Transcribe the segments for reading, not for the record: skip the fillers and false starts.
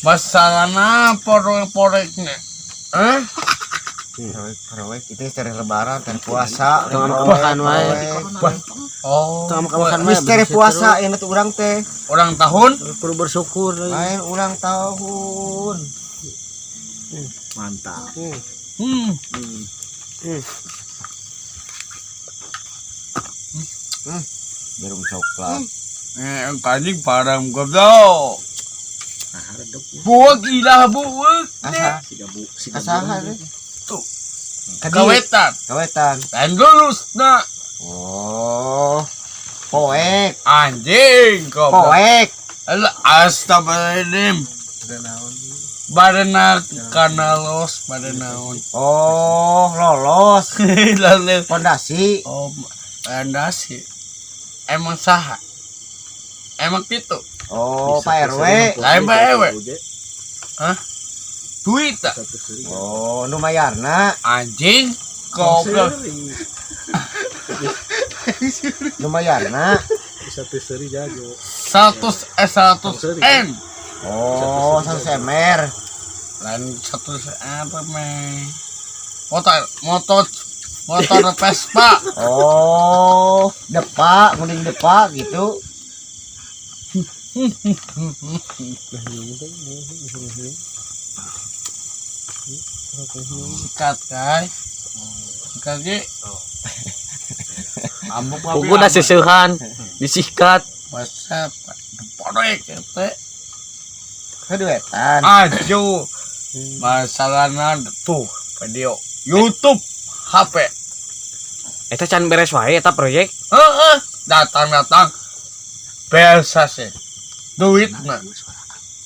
Masalahna proyek-proyeknya. Hah? Proyek itu teh lebaran, teh puasa, Tengah makan wae. Oh. Tengah makan wae. Misteri puasa ini tuh urang teh. Ulang tahun? Perlu bersyukur. Lain ulang tahun. Mantap. Jarum coklat. Eh, anjing param goblok. Buak ilah buak. Asa, asaha teh? Tuh. Kadi- Kawetan. Kawetan. Dan lulus na. Oh. Poek, Anjing goblok. poek. Alah, astagfirullahaladzim. Barena kana los, barena naon. Oh, lolos. Lalu Pondasi. oh, landasi. Emang saha? Emang gitu. Oh, Pak RW. Lain Pak RW. Hah? Duit tak? Oh, nu mayarna, Anjing goblok. nu mayarna. 100 eh 100 M. Oh, 1 ember. Lain 100 apa me? Motor motor motor Vespa. Oh, depa, nguning depa gitu. Sikat kai. Sikat ge. Ambuk Buku dah seseuhan disikat. Masa proyek teh. Keduetan. Aju. Masalahna tuh video YouTube HP. Eta can beres wae eta proyek. Heeh, datang-datang biasa sih. Duit mah. Di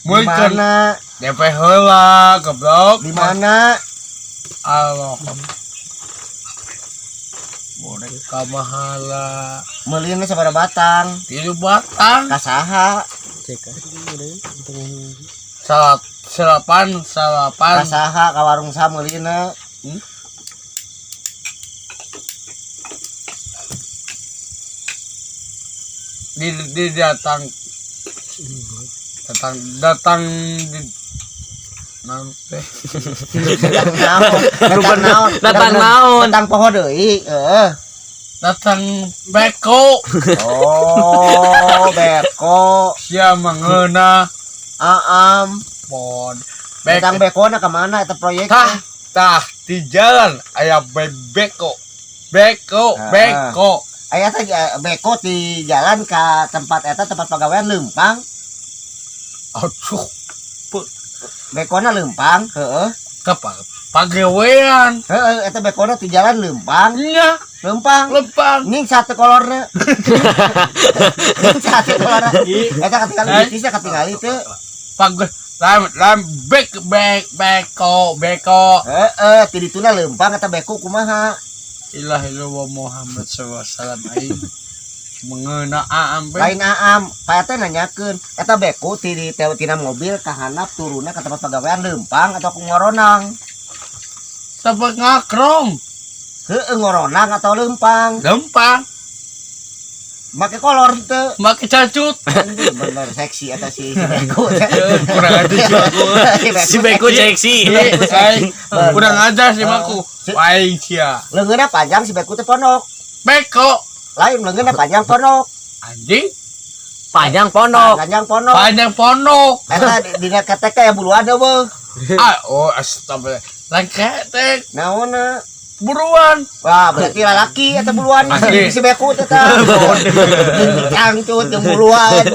Mungkin mana? DP heula goblok. Di mana? Allah. Boleh kamahala. Meulina sabaraha batang? Tilu batang. Kasaha? Salat selapan salapan. Kasaha ka warung saha meulina? Di datang datang datang di nanti Datang naon? Datang naon? Datang naon? Datang poho deui, heeh. Datang beko. Oh, beko. Sia mengena Aam. pon Datang beko bekona ka mana eta proyek? Tah tah di jalan aya beko beko Ah. beko. Aya teh beko di jalan ka tempat eta tempat pagawean leumpang. Aduh. Bekona leumpang, heeh. Kapal pagawean. Heeh, eta bekona di jalan leumpang, Nya. Leumpang. Lempang. Ning satu kolorna. Ning satu kolorna. Eta katingali Eh? bisnisna katingali teu. Pag lam lam bek bek beko beko. Heeh, ti dituna leumpang eta beko kumaha? Ilah illallah Muhammad sallallahu alaihi wasallam aing mengena aam be. Lain aam, Pak RT nanyakeun, eta beko ti di tina mobil ka handap turunna ka tempat pagawean leumpang atau ku ngoronang? Tempat ngakrong. Heeh, ngoronang atau leumpang? Lempang. Make kolor teu. Make cacut. Anjing, bener seksi eta si si beko. Kurang aja sih aku. Si beko seksi. Aing kurang aja sih aku. Aing sia. Leungeunna panjang si beko teh pondok. Beko. Lain leungeunna panjang pondok. Anjing. Panjang pondok. Panjang pondok. Panjang pondok. Eta dina ketek teh buluan eueuh. Ah, oh astagfirullah. Lain ketek. Naonna? Buruan. Wah, berarti lalaki eta buluan Asli. si beko teh tah. Cangcut jeung buluan.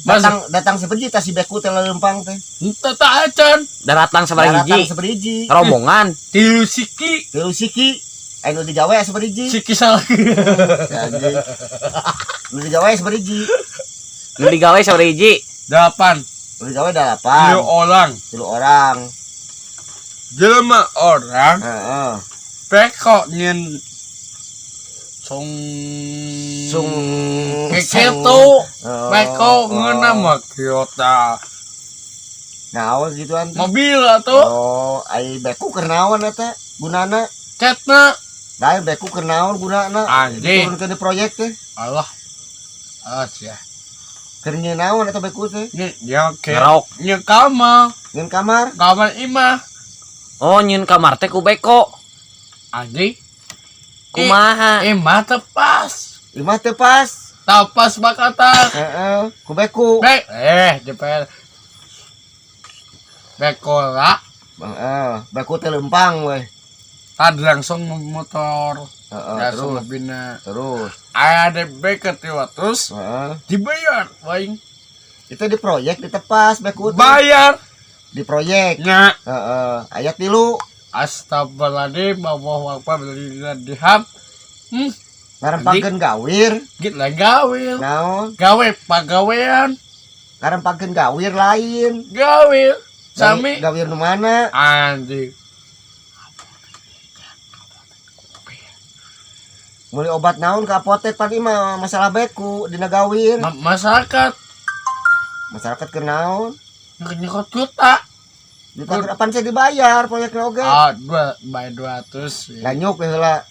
Mas Datang datang seberiji tah si beko teh leumpang teh. Ente tak acan. Daratang sabaraha Datang hiji. seberiji. Rombongan. Tilu siki. Tilu siki. Anu digawe seberiji. Siki salah. Anjing. Nu digawe seberiji. Nu digawe sabaraha hiji? 8. Nu digawe 8. Tilu orang. Tilu orang. Jelema orang. Heeh. Beko nyen sung Sung Keketo. Oh, Beko oh. ngeuna mah Toyota. Naon gituan teh? Mobil atuh. Oh, ai beko keur naon eta gunana? Catna. Lain beko keur naon gunana? Anjing. Diturunkeun di proyek teh. Allah. Ah sia. Keur nyieun naon eta beku teh? Nya ya ke. Ngerok. Nya kamar, Nyieun kamar. Kamar imah. Oh, nyieun kamar teh ku beko. Anjing, Kumaha? Imah tepas. Imah teu pas. Tapas bakata. Heeh, ku beku. Bek, JPL. Bekola, Heeh, beku teh lempang we. Tadi langsung motor, Heeh, langsung terus ngebina. Terus. Ada beket terus Heeh. dibayar, waing. Itu di proyek ditepas beku teh. Bayar. Di proyek. Nya, Heeh, ayat 3. Astagfirullahaladzim, Allahu Akbar, beli diham. Ngarempangkeun gawir. Gitu lah gawil. Naon? Gawe pagawean, Ngarempangkeun gawir lain. Gawil. Sami Gawir nu mana? Anjing. Meuli obat naon ke apotek pan imah masalah beku dina gawir. Masyarakat Masyarakat keur naon? Nyekot juta. Juta apaan saya dibayar proyek oge. Ah, dua bayar 200. Ya. Lanyuk we heula.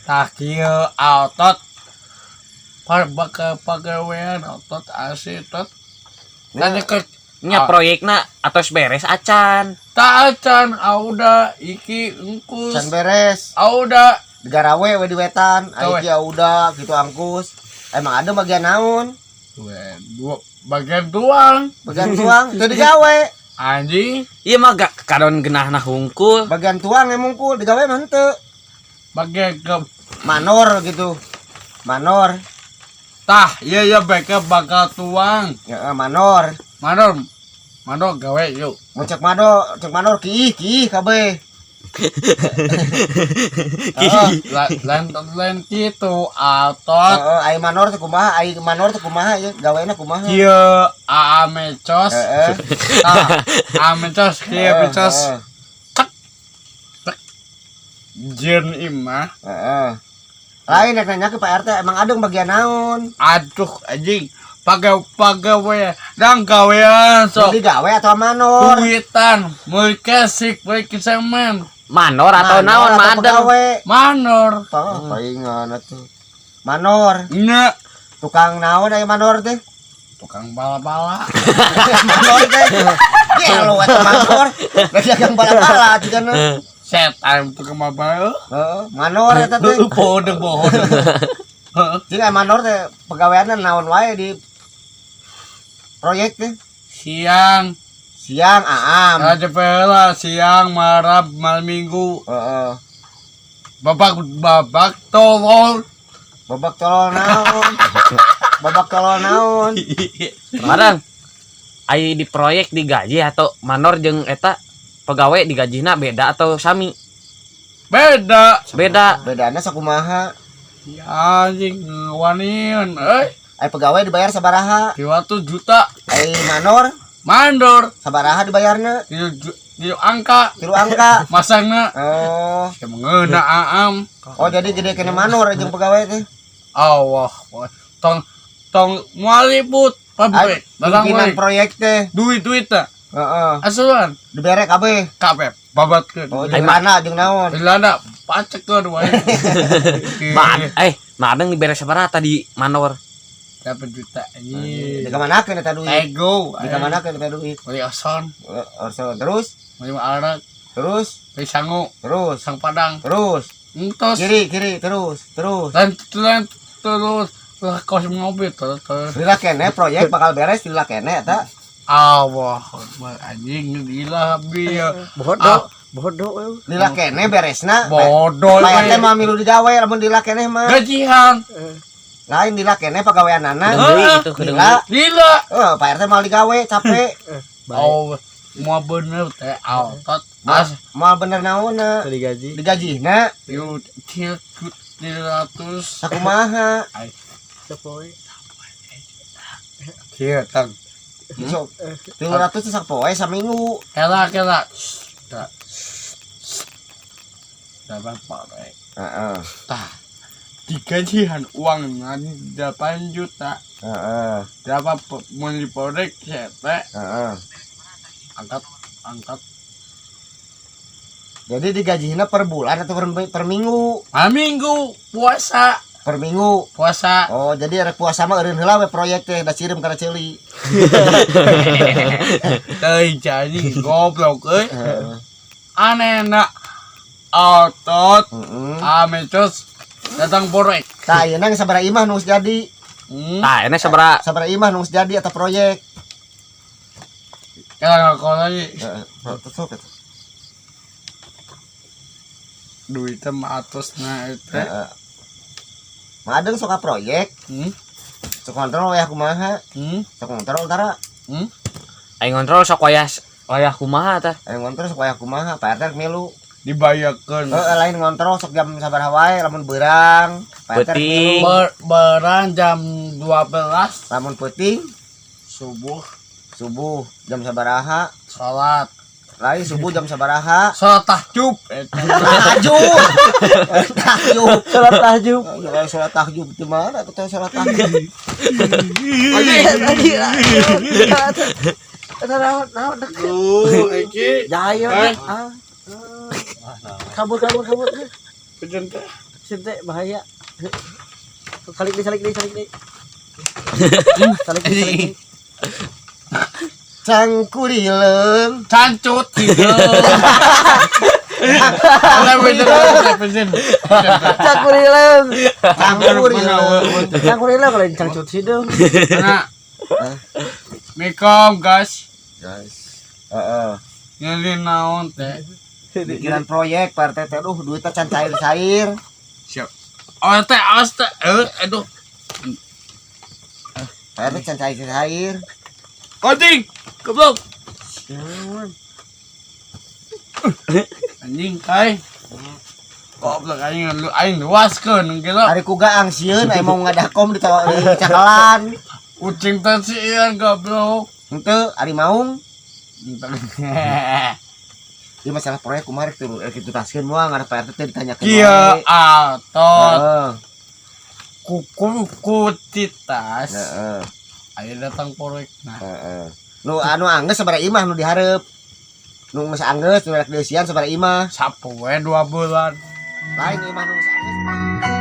Tah kieu otot. Par bakal pagawean otot asli tot. Tanya ke Nya Ah. proyekna atos beres acan. Tak acan auda iki engkus. Can beres. Auda Digarawe we di wetan, Gawe. aya udah gitu angkus. Emang ada bagian naon? Dua, dua bagian tuang. Bagian tuang teu digawe. Anjing Ieu mah gak kadon genahna hungkul. Bagian tuang emang kul digawe mah henteu. Bagian ke Manor gitu. Manor. Tah iya iya baik bakal tuang. Ya, manor. Manor manor gawe yuk. Mun cek mado, cek manor kiih kiih kabeh. Heeh. Lain lain gitu otot. Heeh, ai manor teh kumaha? Ai manor teh kumaha ya? Gawena kumaha? Kieu aa mecos. Heeh. Tah aa mecos kieu mecos. Jin imah. Heeh. Lain rek nanya ke Pak RT, emang adeng bagian naon? Aduh anjing pakai pagawe dan gawean sok. Jadi gawe atau manor? Duitan meuli kesik meuli semen. Manor atau naon Manor atau mah adeng. pegawe? Manor. Tah, paingan atuh. Manor, Nya tukang naon aya manor teh? Tukang bala-bala. Manor teh. Gelo eta manor. Lagi dagang bala-bala jigana. Setan tukang bala-bala. Heeh, manor eta teh. Bodoh bodoh. Heeh. Jeung aya manor teh pegaweanna naon wae di proyek teh? Siang. Siang aam. Aja pela siang malam malam minggu. Heeh. Babak babak tolol. Babak tolol naon? Babak tolol naon? Madang. Ai di proyek digaji atau manor jeung eta pegawai digajina beda atau sami? Beda. Beda. Bedana sakumaha? Ya, anjing wanian euy. Ai pegawai dibayar sabaraha? 200 juta. Ai manor Mandor sabaraha dibayarna? Tilu angka. 3 angka. Masangna. Oh. Ya mengeuna aam. Oh, jadi gede kena manor jeung pegawai teh. Allah. Tong tong moal ribut Ai pabrik. Datang pimpinan we. proyek teh. Duit duit teh. Heeh. Asuhan Dibere kabeh. kabeh babatkeun. Oh, jeung lana jeung naon? Lana pacekeun wae. Madeng dibere sabaraha tadi manor? 8 juta anjing. Dikamanakeun eta duit? Ego. Dikamanakeun eta duit? Beli oson, Orson terus, beli arak, terus, beli sangu, terus, sang padang. Terus. Entos. Kiri, kiri, terus, terus. Dan terus terus lah kos mobil terus terus. Lila kene proyek bakal beres lila kene eta. Allah, Akbar, anjing gila bi. Bodoh, bodoh we. Lila kene beresna. Bodoh. Pak RT mah milu digawe lamun lila kene mah. Gajian. Lain lila kene pagaweanana. Kedeng deui itu kedeng Lila. deui. Lila. Oh, Pak RT mau digawe capek. Oh, mau bener teh otot. As Mau bener naonna? Tadi gaji. Digajihna tilu tilu 300. Sakumaha? Sapoe. Kieu tang. Sok 300 teh sapoe saminggu. Kela kela. Dapat pare. Heeh. Tah. Digajian uang 8 juta. Heeh. Dapat beli proyek teh Heeh. angkat angkat. Jadi digajihna per bulan atau per minggu? Malam minggu puasa. Per minggu. Puasa. Oh, jadi rek puasa mah eureun heula we proyek teh, da sireum kana ceuli. Teuing jadi goblok euy. Heeh. Anehna otot ame terus datang proyek. Tah, ayeuna geus sabaraha imah nu geus jadi? Hmm. Tah, ini sabaraha? Sabaraha imah nu geus jadi atau proyek? Kalau kalau lagi Heeh. Sok eta. Duitnya mah atasna itu. Heeh. Mah adeng suka proyek, sok kontrol ya kumaha? Sok kontrol tara. Aing ngontrol sok wayah wayah kumaha tah? Aing ngontrol sok wayah kumaha? Pak RT milu. Dibayarkeun. Heeh, lain ngontrol sok jam sabaraha wae, lamun beurang, Pak RT Peuting. milu. Berang jam 12. Lamun peuting? Subuh. Subuh jam sabaraha? Salat. Lain, subuh jam sabaraha? Salat tahajud eta. Tahajud. Tahajud. Salat tahajud. Ya, kalau sholat tahajud di mana? Kita sholat tahajud. Tadi eta naon naon deket. Tuh, iki. Jaya. Eh. Ah. Kabur, kabur, kabur. Pijen teh. Sinte bahaya. Salik di, salik di, salik di. Salik di, salik di. Cangkurileung. Cancut gitu. Udah, pijen, pijen, pijen. Cangkurileung. Cangkurileung. Cangkurileung kalau cangcut hideung. Nah. Mikom, guys. Guys. Heeh. Nyeri naon teh? Pikiran proyek Pak RT teh, duh, duitnya can cair-cair. Siap. Oh teh, awas teh. Eh, aduh. Pak RT can cair-cair. Anjing, goblok. Anjing kai. Goblok anjing lu aing luaskeun gitu. Ari ku gaang sieun aya mau ngadakom di cakalan. Ucing teh sieun goblok. Henteu, ari maung. Ieu masalah proyek kumaha rek turun rek dituntaskeun moal ngarep Pak RT teh ditanyakeun Kieu wae. atot Heeh. kuku kutitas. Heeh. Ayo datang proyek nah. Heeh. Nu anu anggeus sabaraha imah nu dihareup? Nu geus anggeus nu rek dieusian sabaraha imah? Sapoe 2 bulan. Lain imah nu geus anggeus.